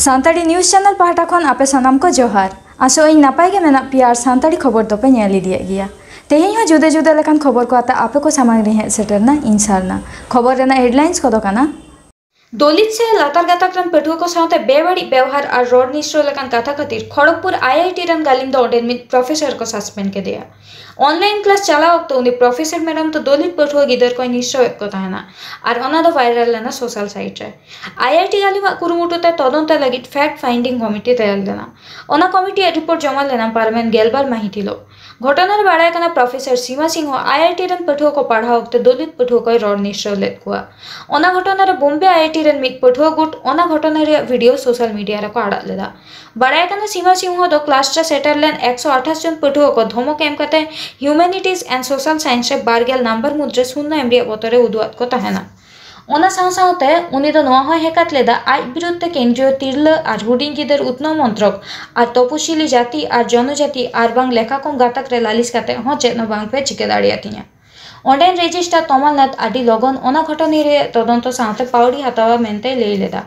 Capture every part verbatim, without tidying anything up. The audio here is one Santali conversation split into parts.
ᱥᱟᱱᱛᱟᱲᱤ news channel ᱯᱟᱦᱴᱟ ᱠᱷᱚᱱ ᱟᱯᱮ ᱥᱟᱱᱟᱢ ᱠᱚ ᱡᱚᱦᱟᱨ᱾ ᱟᱥᱚᱜ ᱟᱹᱧ ᱱᱟᱯᱟᱭ ᱜᱮ ᱢᱮᱱᱟᱜ ᱯᱮᱭᱟ ᱟᱨ ᱥᱟᱱᱛᱟᱲᱤ ᱠᱷᱚᱵᱚᱨ ᱫᱚᱯᱮ ᱧᱮᱞ ᱤᱫᱤᱭᱮᱫ ᱜᱮᱭᱟ᱾ ᱛᱮᱦᱮᱧ ᱦᱚᱸ ᱡᱩᱫᱟᱹ ᱡᱩᱫᱟᱹ ᱞᱮᱠᱟᱱ ᱠᱷᱚᱵᱚᱨ ᱠᱚ ᱟᱛᱮ ᱟᱯᱮ ᱠᱚ ᱥᱟᱢᱟᱝ ᱨᱤᱧ ᱦᱮᱡ ᱥᱮᱴᱮᱨ ᱱᱟ ᱤᱧ ᱥᱟᱨᱱᱟ᱾ ᱠᱷᱚᱵᱚᱨ ᱨᱮᱱᱟᱜ headlines ᱠᱚᱫᱚ ᱠᱟᱱᱟ, ᱫᱚᱞᱤᱛ ᱥᱮ ᱞᱟᱛᱟᱨ ᱜᱟᱛᱟᱠ ᱨᱮᱱ ᱯᱟᱹᱴᱷᱩᱣᱟᱹ ᱠᱚ ᱥᱟᱶᱛᱮ ᱵᱮᱵᱟᱹᱲᱤᱡ ᱵᱮᱣᱦᱟᱨ ᱟᱨ ᱨᱚᱲ ᱱᱤᱥᱲᱟᱹᱣ ᱞᱮᱠᱟᱱ ᱠᱟᱛᱷᱟ ᱠᱷᱟᱹᱛᱤᱨ ᱠᱷᱚᱲᱚᱜᱽᱯᱩᱨ I I T ᱨᱮᱱ ᱜᱟᱹᱞᱤᱢ ᱫᱚ ᱚᱸᱰᱮᱱ ᱢᱤᱫ professor ᱠᱚ suspend ᱠᱮᱫᱮᱭᱟ᱾ Online class ᱪᱟᱞᱟᱣ ᱚᱠᱛᱚ ᱩᱱᱤ professor ᱢᱮᱰᱟᱢ ᱫᱚ ᱫᱚᱞᱤᱛ ᱯᱟᱹᱴᱷᱩᱣᱟᱹ ᱜᱤᱫᱟᱹᱨ ᱠᱚᱭ ᱱᱤᱥᱲᱟᱹᱣᱮᱫ ᱠᱚ ᱛᱟᱦᱮᱱᱟ ᱟᱨ ᱚᱱᱟ ᱫᱚ viral ᱞᱮᱱᱟ social site ᱨᱮ᱾ I I T ᱜᱟᱹᱞᱤᱢᱟᱜ ᱠᱩᱨᱩᱢᱩᱴᱩ ᱛᱮ ᱛᱚᱫᱚᱱᱛᱚ ᱞᱟᱹᱜᱤᱫ fact finding committee ᱛᱮᱭᱟᱨ ᱞᱮᱱᱟ᱾ ᱚᱱᱟ committee ᱟᱜ report ᱡᱚᱢᱟ ᱞᱮᱱᱟ ᱯᱟᱨᱚᱢᱮᱱ ᱜᱮᱞᱵᱟᱨ ᱢᱟᱹᱦᱤᱛ ᱦᱤᱞᱳᱜ᱾ ᱜᱷᱚᱴᱚᱱᱟ ᱨᱮ ᱵᱟᱲᱟᱭ ᱠᱟᱱᱟ, professor Sima Singh I I T ᱨᱮᱱ ᱯᱟᱹᱴᱷᱩᱣᱟᱹ ᱠᱚ ᱯᱟᱲᱦᱟᱣ ᱚᱠᱛᱮ ᱫᱚᱞᱤᱛ ᱯᱟᱹᱴᱷᱩᱣᱟᱹ ᱠᱚᱭ ᱨᱚᱲ ᱱᱤᱥᱲᱟᱹᱣ ᱞᱮᱫ ᱠᱚᱣᱟ᱾ ᱚᱱᱟ ᱜᱷᱚᱴᱚᱱᱟ ᱨᱮ ᱵᱳᱢᱵᱮ I I T ᱨᱮᱱ ᱢᱤᱫ ᱯᱟᱹᱴᱷᱩᱣᱟᱹ ᱜᱩᱴ ᱚᱱᱟ ᱜᱷᱚᱴᱚᱱᱟ ᱨᱮᱭᱟᱜ video social media ᱨᱮᱠᱚ ᱟᱲᱟᱜ ᱞᱮᱫᱟ᱾ ᱵᱟᱲᱟᱭ ᱠᱟᱱᱟ, ᱥᱤᱢᱟ ᱥᱤᱝᱦᱚ ᱫᱚ class ᱨᱮ ᱥᱮᱴᱮᱨ ᱞᱮᱱ ᱮᱠᱥᱚ ᱟᱴᱷᱟᱥ ᱡᱚᱱ ᱯᱟᱹᱴᱷᱩᱣᱟᱹ ᱠᱚ ᱫᱷᱚᱢᱚᱠ ᱮᱢ ᱠᱟᱛᱮ humanities and social science ᱨᱮ ᱵᱟᱨ ᱜᱮᱞ ᱱᱟᱢᱵᱟᱨ ᱢᱩᱫᱽᱨᱮ ᱥᱩᱱᱱᱚ ᱮᱢ ᱨᱮᱭᱟᱜ ᱵᱚᱛᱚᱨ ᱮ ᱩᱫᱩᱜ ᱟᱫ ᱠᱚ ᱛᱟᱦᱮᱱᱟ᱾ ᱚᱱᱟ ᱥᱟᱶ ᱥᱟᱶᱛᱮ ᱩᱱᱤ ᱫᱚ ᱱᱚᱣᱟ ᱦᱚᱸᱭ ᱦᱮᱠᱟᱛ ᱞᱮᱫᱟ, ᱟᱡ ᱵᱤᱨᱩᱫᱷ ᱛᱮ ᱠᱮᱱᱫᱨᱤᱭᱚ ᱛᱤᱨᱞᱟᱹ ᱟᱨ ᱦᱩᱰᱤᱧ ᱜᱤᱫᱟᱹᱨ ᱩᱛᱱᱟᱹᱣ ᱢᱚᱱᱛᱨᱚᱠ ᱟᱨ ᱛᱚᱯᱚᱥᱤᱞᱤ ᱡᱟᱹᱛᱤ ᱟᱨ ᱡᱚᱱᱚᱡᱟᱹᱛᱤ ᱟᱨ ᱵᱟᱝ ᱞᱮᱠᱷᱟ ᱠᱚᱢ ᱜᱟᱛᱟᱠ ᱨᱮ ᱞᱟᱹᱞᱤᱥ ᱠᱟᱛᱮ ᱦᱚᱸ ᱪᱮᱫ ᱦᱚᱸ ᱵᱟᱝ ᱯᱮ ᱪᱤᱠᱟᱹ ᱫᱟᱲᱮᱭᱟᱛᱤᱧᱟ᱾ ᱚᱸᱰᱮᱱ ᱨᱮᱡᱤᱥᱴᱟᱨ ᱛᱚᱢᱟᱞᱱᱟᱛᱷ ᱟᱹᱰᱤ ᱞᱚᱜᱚᱱ ᱚᱱᱟ ᱜᱷᱚᱴᱚᱱᱟ ᱨᱮᱭᱟᱜ ᱛᱚᱫᱚᱱᱛᱚ ᱥᱟᱶᱛᱮ ᱯᱟᱹᱣᱲᱤ ᱦᱟᱛᱟᱣᱟ ᱢᱮᱱᱛᱮᱭ ᱞᱟᱹᱭ ᱞᱮᱫᱟ᱾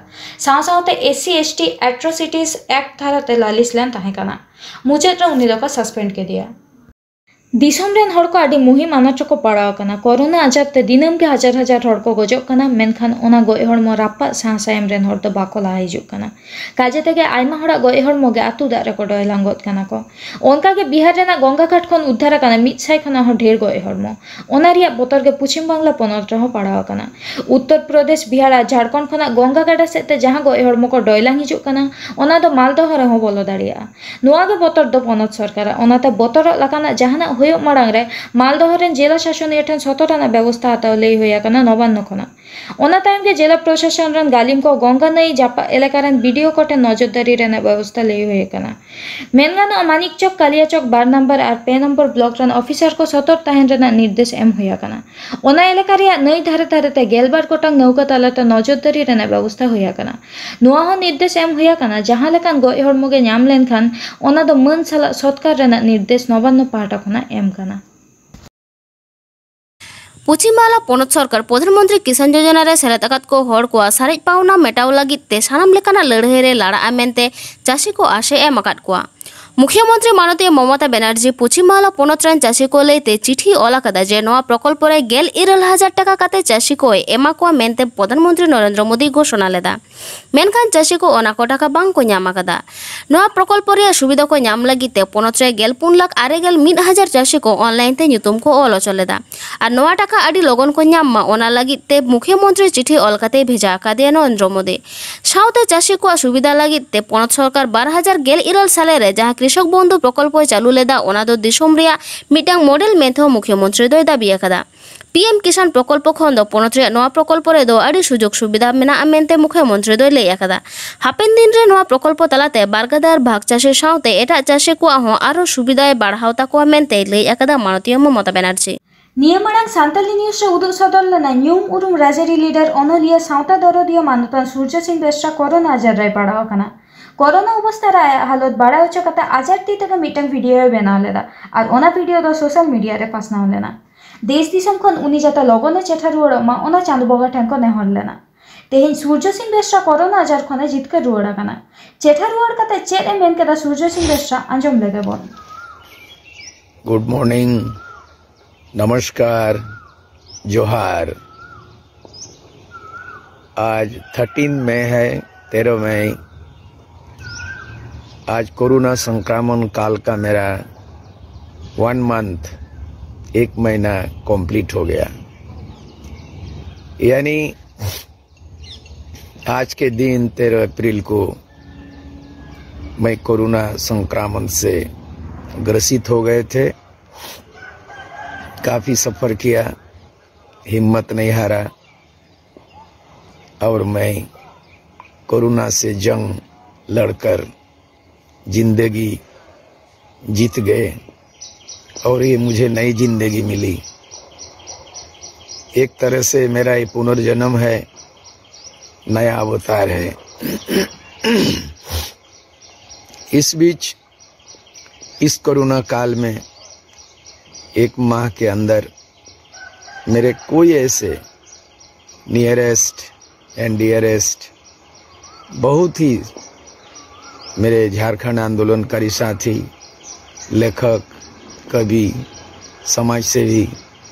ᱥᱟᱶ ᱥᱟᱶᱛᱮ S C S T Atrocities Act ᱫᱷᱟᱨᱟᱛᱮ ᱞᱟᱹᱞᱤᱥ ᱞᱮᱱ ᱛᱟᱦᱮᱸ ᱠᱟᱱᱟ᱾ ᱢᱩᱪᱟᱹᱫ ᱨᱮ ᱩᱱᱤ ᱫᱚᱠᱚ suspend ᱠᱮᱫᱮᱭᱟ᱾ ᱫᱤᱥᱚᱢ ᱨᱮᱱ ᱦᱚᱲ ᱠᱚ ᱟᱹᱰᱤ ᱢᱩᱦᱤᱢ ᱟᱱᱟᱴ ᱨᱮᱠᱚ ᱯᱟᱲᱟᱣ ᱟᱠᱟᱱᱟ᱾ ᱠᱳᱨᱳᱱᱟ ᱟᱡᱟᱨ ᱛᱮ ᱫᱤᱱᱟᱹᱢ ᱜᱮ ᱦᱟᱡᱟᱨ ᱦᱟᱡᱟᱨ ᱦᱚᱲ ᱠᱚ ᱜᱚᱡᱚᱜ ᱠᱟᱱᱟ, ᱢᱮᱱᱠᱷᱟᱱ ᱚᱱᱟ ᱜᱚᱡ ᱦᱚᱲᱢᱚ ᱨᱟᱯᱟᱜ ᱥᱟᱦᱟ ᱥᱟᱭᱮᱢ ᱨᱮᱱ ᱦᱚᱲ ᱫᱚ ᱵᱟᱠᱚ ᱞᱟᱦᱟ ᱦᱤᱡᱩᱜ ᱠᱟᱱᱟ᱾ ᱠᱟᱡᱮ ᱛᱮᱜᱮ ᱟᱭᱢᱟ ᱦᱚᱲᱟᱜ ᱜᱚᱡ ᱦᱚᱲᱢᱚ ᱜᱮ ᱟᱹᱛᱩ ᱫᱟᱜ ᱨᱮᱠᱚ ᱰᱚᱭᱞᱟᱝ ᱜᱚᱫ ᱠᱟᱱᱟ ᱠᱚ᱾ ᱚᱱᱠᱟ ᱜᱮ ᱵᱤᱦᱟᱨ ᱨᱮᱱᱟᱜ ᱜᱚᱝᱜᱟ ᱜᱷᱟᱴ ᱠᱷᱚᱱ ᱩᱫᱽᱫᱷᱟᱨ ᱟᱠᱟᱱᱟ ᱢᱤᱫ ᱥᱟᱭ ᱠᱷᱚᱱᱟᱜ ᱦᱚᱸ ᱰᱷᱮᱨ ᱜᱚᱡ ᱦᱚᱲᱢᱚ᱾ ᱚᱱᱟ ᱨᱮᱭᱟᱜ ᱵᱚᱛᱚᱨ ᱜᱮ ᱯᱚᱪᱷᱤᱢ ᱵᱟᱝᱞᱟ ᱯᱚᱱᱚᱛ ᱨᱮᱦᱚᱸ ᱯᱟᱲᱟᱣ ᱟᱠᱟᱱᱟ᱾ ᱩᱛᱛᱚᱨ ᱯᱨᱚᱫᱮᱥ, ᱵᱤᱦᱟᱨ ᱟᱨ ᱡᱷᱟᱲᱠᱷᱚᱸᱰ ᱠᱷᱚᱱᱟᱜ ᱜᱚᱝᱜᱟ ᱜᱟᱰᱟ ᱥᱮᱫ ᱛᱮ ᱡᱟᱦᱟᱸ ᱜᱚᱡ ᱦᱚᱲᱢᱚ ᱠᱚ ᱰᱚᱭᱞᱟᱝ ᱦᱤᱡᱩᱜ ᱠᱟᱱᱟ, ᱚᱱᱟ ᱫᱚ ᱢᱟᱞᱫᱚᱦᱚ ᱨᱮᱦᱚᱸ ᱵᱚᱞᱚ ᱫᱟᱲᱮᱭᱟᱜᱼᱟ᱾ ᱱᱚᱣᱟ ᱜᱮ ᱵᱚᱛᱚᱨ ᱫᱚ ᱯᱚᱱᱚᱛ ᱥᱚᱨᱠᱟᱨᱟᱜ᱾ ᱚᱱᱟᱛᱮ ᱵᱚᱛᱚᱨᱚᱜ ᱞᱮᱠᱟᱱᱟᱜ ᱡᱟᱦᱟᱱᱟᱜ ᱦᱩᱭᱩᱜ ᱢᱟᱲᱟᱝ ᱨᱮ ᱢᱟᱞᱫᱚᱦᱚ ᱨᱮᱱ ᱡᱮᱞᱟ ᱥᱟᱥᱚᱱᱤᱭᱟᱹ ᱴᱷᱮᱱ ᱥᱚᱛᱚᱨ ᱨᱮᱱᱟᱜ ᱵᱮᱵᱚᱥᱛᱷᱟ ᱦᱟᱛᱟᱣ ᱞᱟᱹᱭ ᱦᱩᱭ ᱟᱠᱟᱱᱟ ᱱᱚᱵᱟᱱᱱᱚ ᱠᱷᱚᱱᱟᱜ᱾ ᱚᱱᱟ ᱛᱟᱭᱚᱢ ᱜᱮ ᱡᱮᱞᱟ ᱯᱨᱚᱥᱟᱥᱚᱱ ᱨᱮᱱ ᱜᱟᱹᱞᱤᱢ ᱠᱚ ᱜᱚᱝᱜᱟ ᱱᱟᱹᱭ ᱡᱟᱯᱟᱜ ᱮᱞᱟᱠᱟ ᱨᱮᱱ B D O ᱠᱚ ᱴᱷᱮᱱ ᱱᱚᱡᱚᱨᱫᱟᱨᱤ ᱨᱮᱱᱟᱜ ᱵᱮᱵᱚᱥᱛᱷᱟ ᱞᱟᱹᱭ ᱦᱩᱭ ᱟᱠᱟᱱᱟ᱾ ᱢᱮᱱ ᱜᱟᱱᱚᱜᱼᱟ, ᱢᱟᱱᱤᱠ ᱪᱚᱠ, ᱠᱟᱞᱤᱭᱟ ᱪᱚᱠ ᱵᱟᱨ ᱱᱟᱢᱵᱟᱨ ᱟᱨ ᱯᱮ ᱱᱚᱢᱵᱚᱨ ᱵᱞᱚᱠ ᱨᱮᱱ ᱚᱯᱷᱤᱥᱟᱨ ᱠᱚ ᱥᱚᱛᱚᱨ ᱛᱟᱦᱮᱱ ᱨᱮᱱᱟᱜ ᱱᱤᱨᱫᱮᱥ ᱮᱢ ᱦᱩᱭ ᱟᱠᱟᱱᱟ᱾ ᱚᱱᱟ ᱮᱞᱟᱠᱟ ᱨᱮᱭᱟᱜ ᱱᱟᱹᱭ ᱫᱷᱟᱨᱮ ᱫᱷᱟᱨᱮ ᱛᱮ ᱜᱮᱞᱵᱟᱨ ᱜᱚᱴᱟᱝ ᱱᱟᱹᱣᱠᱟᱹ ᱛᱟᱞᱟᱛᱮ ᱱᱚᱡᱚᱨᱫᱟᱨᱤ ᱨᱮᱱᱟᱜ ᱵᱮᱵᱚᱥᱛᱷᱟ ᱦᱩᱭ ᱟᱠᱟᱱᱟ᱾ ᱱᱚᱣᱟ ᱦᱚᱸ ᱱᱤᱨᱫᱮᱥ ᱮᱢ ᱦᱩᱭ ᱟᱠᱟᱱᱟ, ᱡᱟᱦᱟᱸ ᱞᱮᱠᱟᱱ ᱜᱚᱡ ᱦᱚᱲᱢᱚ ᱜᱮ ᱧᱟᱢ ᱞᱮᱱᱠᱷᱟᱱ ᱚᱱᱟ ᱫᱚ ᱢᱟᱹᱱ ᱥᱟᱞᱟᱜ ᱥᱚᱛᱠᱟᱨ ᱨᱮᱱᱟᱜ ᱱᱤᱨᱫᱮᱥ ᱱᱚᱵᱟᱱᱱᱚ ᱯᱟᱦᱴᱟ ᱠᱷᱚᱱᱟᱜ ᱮᱢ ᱠᱟᱱᱟ᱾ ᱯᱚᱪᱷᱤᱢ ᱵᱟᱝᱞᱟ ᱯᱚᱱᱚᱛ ᱥᱚᱨᱠᱟᱨ ᱯᱨᱚᱫᱷᱟᱱ ᱢᱚᱱᱛᱨᱤ ᱠᱤᱥᱟᱱ ᱡᱳᱡᱚᱱᱟ ᱨᱮ ᱥᱮᱞᱮᱫ ᱟᱠᱟᱫ ᱠᱚ ᱦᱚᱲ ᱠᱚᱣᱟᱜ ᱥᱟᱨᱮᱡ ᱯᱟᱣᱱᱟ ᱢᱮᱴᱟᱣ ᱞᱟᱹᱜᱤᱫ ᱛᱮ ᱥᱟᱱᱟᱢ ᱞᱮᱠᱟᱱᱟᱜ ᱞᱟᱹᱲᱦᱟᱹᱭ ᱨᱮ ᱞᱟᱲᱟᱜᱼᱟ ᱢᱮᱱᱛᱮ ᱪᱟᱹᱥᱤ ᱠᱚ ᱟᱥ ᱮ ᱮᱢ ᱟᱠᱟᱫ ᱠᱚᱣᱟ᱾ ᱢᱩᱠᱷᱭᱟᱹ ᱢᱚᱱᱛᱨᱤ ᱢᱟᱱᱚᱛᱤᱭᱟᱹ ᱢᱚᱢᱚᱛᱟ ᱵᱮᱱᱟᱨᱡᱤ ᱯᱚᱪᱷᱤᱢ ᱵᱟᱝᱞᱟ ᱯᱚᱱᱚᱛ ᱨᱮᱱ ᱪᱟᱹᱥᱤ ᱠᱚ ᱞᱟᱹᱭᱛᱮ ᱪᱤᱴᱷᱤ ᱚᱞ ᱟᱠᱟᱫᱟ ᱡᱮ ᱱᱚᱣᱟ ᱯᱨᱚᱠᱚᱞᱯᱚ ᱨᱮ ᱜᱮᱞ ᱤᱨᱟᱹᱞ ᱦᱟᱡᱟᱨ ᱴᱟᱠᱟ ᱠᱟᱛᱮ ᱪᱟᱹᱥᱤ ᱠᱚᱭ ᱮᱢᱟ ᱠᱚᱣᱟ ᱢᱮᱱᱛᱮ ᱯᱨᱚᱫᱷᱟᱱ ᱢᱚᱱᱛᱨᱤ ᱱᱚᱨᱮᱱᱫᱨᱚ ᱢᱳᱫᱤ ᱜᱷᱳᱥᱚᱱᱟ ᱞᱮᱫᱟ᱾ ᱢᱮᱱᱠᱷᱟᱱ ᱪᱟᱹᱥᱤ ᱠᱚ ᱚᱱᱟ ᱠᱚ ᱴᱟᱠᱟ ᱵᱟᱝ ᱠᱚ ᱧᱟᱢ ᱟᱠᱟᱫᱟ᱾ ᱱᱚᱣᱟ ᱯᱨᱚᱠᱚᱞᱯᱚ ᱨᱮᱭᱟᱜ ᱥᱩᱵᱤᱫᱷᱟ ᱠᱚ ᱧᱟᱢ ᱞᱟᱹᱜᱤᱫ ᱛᱮ ᱯᱚᱱᱚᱛ ᱨᱮ ᱜᱮᱞ ᱯᱩᱱ ᱞᱟᱠᱷ ᱟᱨᱮ ᱜᱮᱞ ᱢᱤᱫ ᱦᱟᱡᱟᱨ ᱪᱟᱹᱥᱤ ᱠᱚ ᱚᱱᱞᱟᱭᱤᱱ ᱛᱮ ᱧᱩᱛᱩᱢ ᱠᱚ ᱚᱞ ᱦᱚᱪᱚ ᱞᱮᱫᱟ᱾ ᱟᱨ ᱱᱚᱣᱟ ᱴᱟᱠᱟ ᱟᱹᱰᱤ ᱞᱚᱜᱚᱱ ᱠᱚ ᱧᱟᱢ ᱢᱟ, ᱚᱱᱟ ᱞᱟᱹᱜᱤᱫ ᱛᱮ ᱢᱩᱠᱷᱭᱟᱹ ᱢᱚᱱᱛᱨᱤ ᱪᱤᱴᱷᱤ ᱚᱞ ᱠᱟᱛᱮᱭ ᱵᱷᱮᱡᱟ ᱟᱠᱟᱫᱮᱭᱟ ᱱᱚᱨᱮᱱᱫᱨᱚ ᱢᱳᱫᱤ᱾ ᱥᱟᱶᱛᱮ ᱪᱟᱹᱥᱤ ᱠᱚᱣᱟᱜ ᱥᱩᱵᱤᱫᱷᱟ ᱞᱟᱹᱜᱤᱫ ᱛᱮ ᱯᱚᱱᱚᱛ ᱥᱚᱨᱠᱟᱨ ᱵᱟᱨ ᱦᱟᱡᱟᱨ ᱜᱮᱞ ᱤᱨᱟᱹᱞ ᱥᱟᱞᱮ ᱨᱮ ᱡᱟᱦᱟᱸ ᱠᱨᱤᱥᱚᱠ ᱵᱚᱱᱫᱷᱩ ᱯᱨᱚᱠᱚᱞᱯᱚᱭ ᱪᱟᱹᱞᱩ ᱞᱮᱫᱟ, ᱚᱱᱟ ᱫᱚ ᱫᱤᱥᱚᱢ ᱨᱮᱭᱟᱜ ᱢᱤᱫᱴᱟᱝ ᱢᱚᱰᱮᱞ ᱢᱮᱱᱛᱮ ᱦᱚᱸ ᱢᱩᱠᱷᱭᱟᱹ ᱢᱚᱱᱛᱨᱤ ᱫᱚᱭ ᱫᱟᱹᱵᱤ ᱟᱠᱟᱫᱟ᱾ ᱯᱤ ᱮᱢ ᱠᱤᱥᱟᱱ ᱯᱨᱚᱠᱚᱞᱯᱚ ᱠᱷᱚᱱ ᱫᱚ ᱯᱚᱱᱚᱛ ᱨᱮᱭᱟᱜ ᱱᱚᱣᱟ ᱯᱨᱚᱠᱚᱞᱯᱚ ᱨᱮᱫᱚ ᱟᱹᱰᱤ ᱥᱩᱡᱳᱜᱽ ᱥᱩᱵᱤᱫᱷᱟ ᱢᱮᱱᱟᱜᱼᱟ ᱢᱮᱱᱛᱮ ᱢᱩᱠᱷᱭᱟᱹ ᱢᱚᱱᱛᱨᱤ ᱫᱚᱭ ᱞᱟᱹᱭ ᱟᱠᱟᱫᱟ᱾ ᱦᱟᱯᱮᱱ ᱫᱤᱱ ᱨᱮ ᱱᱚᱣᱟ ᱯᱨᱚᱠᱚᱞᱯᱚ ᱛᱟᱞᱟᱛᱮ ᱵᱟᱨᱜᱟᱫᱟᱨ ᱵᱷᱟᱜᱽ ᱪᱟᱹᱥᱤ ᱥᱟᱶᱛᱮ ᱮᱴᱟᱜ ᱪᱟᱹᱥᱤ ᱠᱚᱣᱟᱜ ᱦᱚᱸ ᱟᱨᱚ ᱥᱩᱵᱤᱫᱷᱟᱭ ᱵᱟᱲᱦᱟᱣ ᱛᱟᱠᱚᱣᱟ ᱢᱮᱱᱛᱮᱭ ᱞᱟᱹᱭ ᱟᱠᱟᱫᱟ ᱢᱟᱱᱚᱛᱤᱭᱟᱹ ᱢᱚᱢᱚᱛᱟ ᱵᱮᱱᱟᱨᱡᱤ᱾ ᱱᱤᱭᱟᱹ ᱢᱟᱲᱟᱝ ᱥᱟᱱᱛᱟᱞᱤ ᱱᱤᱭᱩᱡᱽ ᱨᱮ ᱩᱫᱩᱜ ᱥᱚᱫᱚᱨ ᱞᱮᱱᱟ ᱧᱩᱢ ᱩᱨᱩᱢ ᱨᱟᱡᱽᱟᱹᱨᱤ ᱞᱤᱰᱟᱨ, ᱚᱱᱚᱞᱤᱭᱟᱹ, ᱥᱟᱶᱛᱟ ᱫᱚᱨᱚᱫᱤᱭᱟᱹ ᱢᱟᱱᱚᱛᱟᱱ ᱥᱩᱨᱡᱚ ᱥᱤᱝ ᱵᱮᱥᱨᱟ ᱠᱚᱨᱳᱱᱟ ᱟᱡᱟᱨ ᱨᱮᱭ ᱯᱟᱲᱟᱣ ᱟᱠᱟᱱᱟ᱾ ᱠᱚᱨᱳᱱᱟ ᱚᱵᱚᱥᱛᱟ ᱨᱮ ᱟᱭᱟᱜ ᱦᱟᱞᱚᱛ ᱵᱟᱲᱟᱭ ᱦᱚᱪᱚ ᱠᱟᱛᱮ ᱟᱡᱟᱨ ᱛᱤ ᱛᱮᱜᱮ ᱢᱤᱫᱴᱟᱝ ᱵᱷᱤᱰᱤᱭᱳᱭ ᱵᱮᱱᱟᱣ ᱞᱮᱫᱟ ᱟᱨ ᱚᱱᱟ ᱵᱷᱤᱰᱤᱭᱳ ᱫᱚ ᱥᱳᱥᱟᱞ ᱢᱤᱰᱤᱭᱟ ᱨᱮ ᱯᱟᱥᱱᱟᱣ ᱞᱮᱱᱟ᱾ ᱫᱮᱥ ᱫᱤᱥᱚᱢ ᱠᱷᱚᱱ ᱩᱱᱤ ᱡᱟᱛᱮ ᱞᱚᱜᱚᱱᱮ ᱪᱮᱴᱷᱟ ᱨᱩᱣᱟᱹᱲᱚᱜ ᱢᱟ, ᱚᱱᱟ ᱪᱟᱸᱫᱚ ᱵᱚᱸᱜᱟ ᱴᱷᱮᱱ ᱠᱚ ᱱᱮᱦᱚᱨ ᱞᱮᱱᱟ᱾ ᱛᱮᱦᱮᱧ ᱥᱩᱨᱡᱚ ᱥᱤᱝ ᱵᱮᱥᱨᱟ ᱠᱚᱨᱳᱱᱟ ᱟᱡᱟᱨ ᱠᱷᱚᱱᱮ ᱡᱤᱛᱠᱟᱹᱨ ᱨᱩᱣᱟᱹᱲ ᱟᱠᱟᱱᱟ᱾ ᱪᱮᱴᱷᱟ ᱨᱩᱣᱟᱹᱲ ᱠᱟᱛᱮ ᱪᱮᱫ ᱮ ᱢᱮᱱ ᱠᱮᱫᱟ ᱥᱩᱨᱡᱚ ᱥᱤᱝ ᱵᱮᱥᱨᱟ, ᱟᱸᱡᱚᱢ ᱞᱮᱜᱮ ᱵᱚᱱ᱾ गुड मॉर्निंग, नमस्कार, जोहार। आज थर्टीन मई है, तेरह मई। आज कोरोना संक्रमण काल का मेरा वन मंथ, एक महीना कंप्लीट हो गया। यानी आज के दिन, तेरह अप्रैल को, मैं कोरोना संक्रमण से ग्रसित हो गए थे। काफ़ी सफ़र किया, हिम्मत नहीं हारा और मैं कोरोना से जंग लड़कर जिंदगी जीत गए और ये मुझे नई जिंदगी मिली। एक तरह से मेरा ये पुनर्जन्म है, नया अवतार है। इस बीच, इस कोरोना काल में एक माह के अंदर मेरे कोई ऐसे नियरेस्ट एंड डियरेस्ट बहुत ही मेरे झारखंड आंदोलनकारी साथी, लेखक, कवि, समाजसेवी,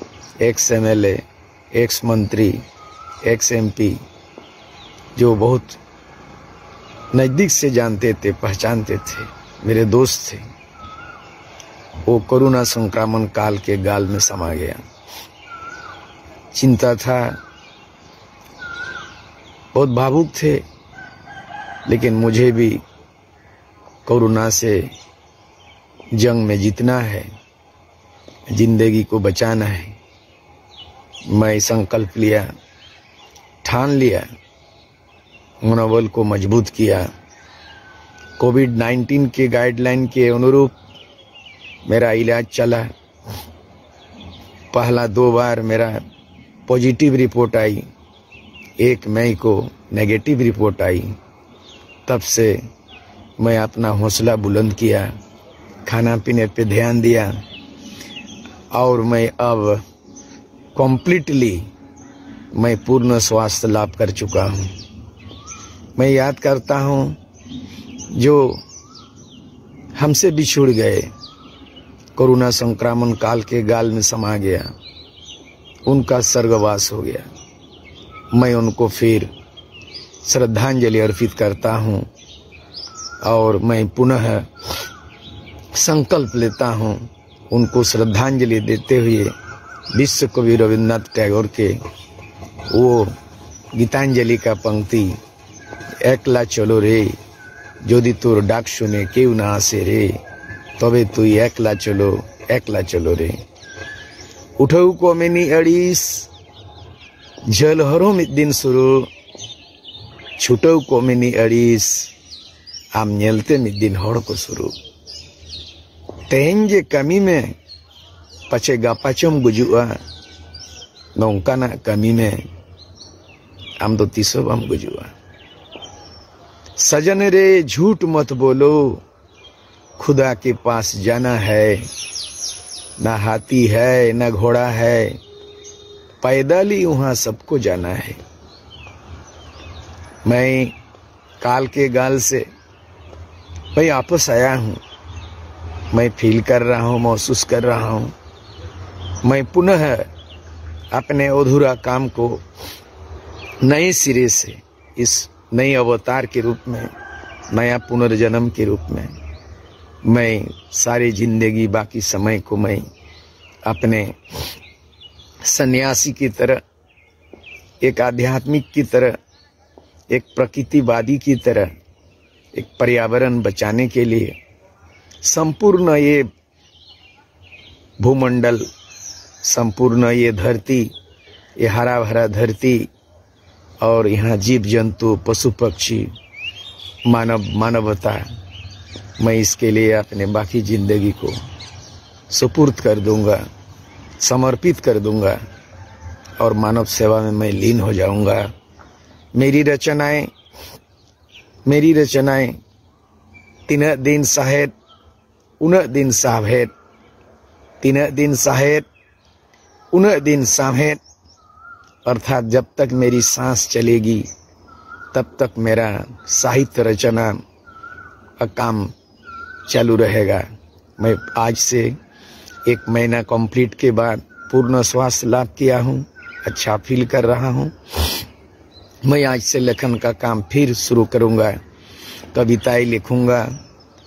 एक्स एमएलए, एक्स मंत्री, एक्स एमपी, जो बहुत नजदीक से जानते थे, पहचानते थे, मेरे दोस्त थे, वो कोरोना संक्रमण काल के गाल में समा गया। चिंता था, बहुत भावुक थे, लेकिन मुझे भी कोरोना से जंग में जीतना है, जिंदगी को बचाना है। मैं संकल्प लिया, ठान लिया, मनोबल को मजबूत किया। कोविड नाइन्टीन के गाइडलाइन के अनुरूप मेरा इलाज चला। पहला दो बार मेरा पॉजिटिव रिपोर्ट आई, एक मई को नेगेटिव रिपोर्ट आई। तब से मैं अपना हौसला बुलंद किया, खाना पीने पे ध्यान दिया और मैं अब कम्प्लीटली मैं पूर्ण स्वास्थ्य लाभ कर चुका हूँ। मैं याद करता हूँ, जो हमसे बिछुड़ गए, कोरोना संक्रमण काल के गाल में समा गया, उनका स्वर्गवास हो गया। मैं उनको फिर श्रद्धांजलि अर्पित करता हूँ और मैं पुनः संकल्प लेता हूँ उनको श्रद्धांजलि देते हुए विश्व कवि रविन्द्रनाथ टैगोर के वो गीतांजलि का पंक्ति, "একলা চলো রে, যদি তোর ডাক শুনে কেউ না আসে রে, তবে তুই একলা চলো, একলা চলো রে।" ᱩᱴᱷᱟᱹᱣ ᱠᱚ ᱢᱮᱱᱤ ᱟᱹᱲᱤᱥ, ᱡᱷᱟᱹᱞ ᱦᱚᱨᱚ ᱢᱤᱫ ᱫᱤᱱ ᱥᱩᱨᱩ᱾ ᱪᱷᱩᱴᱟᱹᱣ ᱠᱚ ᱢᱮᱱᱤ ᱟᱹᱲᱤᱥ, ᱟᱢ ᱧᱮᱞᱛᱮ ᱢᱤᱫ ᱫᱤᱱ ᱦᱚᱲ ᱠᱚ ᱥᱩᱨᱩ᱾ ᱛᱮᱦᱮᱧ ᱡᱮ ᱠᱟᱹᱢᱤ ᱢᱮ, ᱯᱟᱪᱷᱮ ᱜᱟᱯᱟ ᱪᱚᱢ ᱜᱩᱡᱩᱜᱼᱟ᱾ ᱱᱚᱝᱠᱟᱱᱟᱜ ᱠᱟᱹᱢᱤ ᱢᱮ, ᱟᱢ ᱫᱚ ᱛᱤᱥ ᱦᱚᱸ ᱵᱟᱢ ᱜᱩᱡᱩᱜᱼᱟ᱾ सजन रे झूठ मत बोलो, खुदा के पास जाना है। ना हाथी है, ना घोड़ा है, पैदल ही वहां सबको जाना है। मैं काल के गाल से मैं वापस आया हूं। मैं फील कर रहा हूं, महसूस कर रहा हूं। मैं पुनः अपने अधूरा काम को नए सिरे से, इस नए अवतार के रूप में, नया पुनर्जन्म के रूप में, मैं सारी जिंदगी, बाकी समय को मैं अपने सन्यासी की तरह, एक आध्यात्मिक की तरह, एक प्रकृतिवादी की तरह, एक पर्यावरण बचाने के लिए संपूर्ण ये भूमंडल, संपूर्ण ये धरती, ये हरा भरा धरती और यहाँ जीव जंतु, पशु पक्षी, मानव, मानवता, मैं इसके लिए अपने बाकी जिंदगी को सुपुर्द कर दूंगा, समर्पित कर दूंगा और मानव सेवा में मैं लीन हो जाऊंगा। मेरी रचनाएं, मेरी रचनाएं, तीन दिन साहेब, उन दिन साहेब, तीन दिन साहेब, उन दिन साहेब, अर्थात जब तक मेरी सांस चलेगी, तब तक मेरा साहित्य रचना का काम चालू रहेगा। मैं आज से एक महीना कंप्लीट के बाद पूर्ण स्वास्थ्य लाभ किया हूँ, अच्छा फील कर रहा हूँ। मैं आज से लेखन का काम फिर शुरू करूँगा, कविताएं लिखूँगा,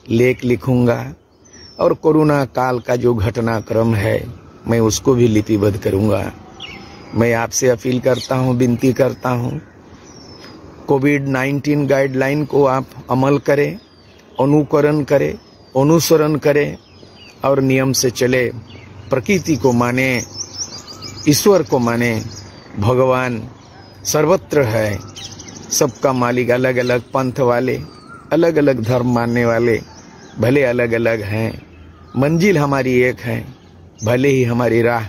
लेख लिखूँगा और कोरोना काल का जो घटनाक्रम है, मैं उसको भी लिपिबद्ध करूँगा। मैं आपसे अपील करता हूँ, विनती करता हूँ, कोविड नाइन्टीन गाइडलाइन को आप अमल करें, अनुकरण करें, अनुसरण करें और नियम से चले, प्रकृति को माने, ईश्वर को माने। भगवान सर्वत्र है, सबका मालिक। अलग अलग पंथ वाले, अलग अलग धर्म मानने वाले भले अलग अलग हैं, मंजिल हमारी एक है। भले ही हमारी राह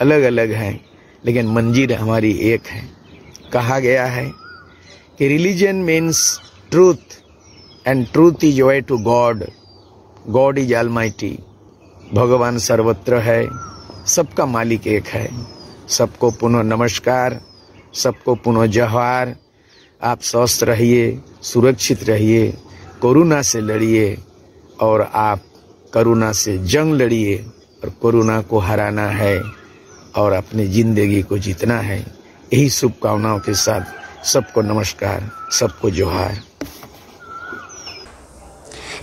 अलग अलग है, लेकिन मंजिल हमारी एक है। कहा गया है कि religion means truth and truth is way to God. God is Almighty. भगवान सर्वत्र है, सबका मालिक एक है। सबको पुनः नमस्कार, सबको पुनः जोहार। आप स्वस्थ रहिए, सुरक्षित रहिए, कोरोना से लड़िए और आप कोरोना से जंग लड़िए और कोरोना को हराना है और अपनी जिंदगी को जीतना है। यही शुभकामनाओं के साथ सबको नमस्कार, सबको जोहार।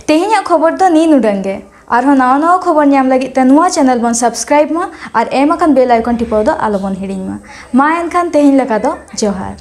ᱛᱮᱦᱮᱧᱟᱜ ᱠᱷᱚᱵᱚᱨ ᱫᱚ ᱱᱤᱱ ᱩᱰᱟᱹᱝ ᱜᱮ᱾ ᱟᱨᱦᱚᱸ ᱱᱟᱣᱟ ᱱᱟᱣᱟ ᱠᱷᱚᱵᱚᱨ ᱧᱟᱢ ᱞᱟᱹᱜᱤᱫ ᱛᱮ ᱱᱚᱣᱟ ᱪᱮᱱᱮᱞ ᱵᱚᱱ ᱥᱟᱵᱥᱠᱨᱟᱭᱤᱵ ᱢᱟ ᱟᱨ ᱮᱢ ᱟᱠᱟᱱ ᱵᱮᱞ ᱟᱭᱠᱚᱱ ᱴᱤᱯᱟᱹᱣ ᱫᱚ ᱟᱞᱚᱵᱚᱱ ᱦᱤᱲᱤᱧ ᱢᱟ᱾ ᱢᱟ ᱮᱱᱠᱷᱟᱱ ᱛᱮᱦᱮᱧ ᱞᱮᱠᱟ ᱫᱚ ᱡᱚᱦᱟᱨ᱾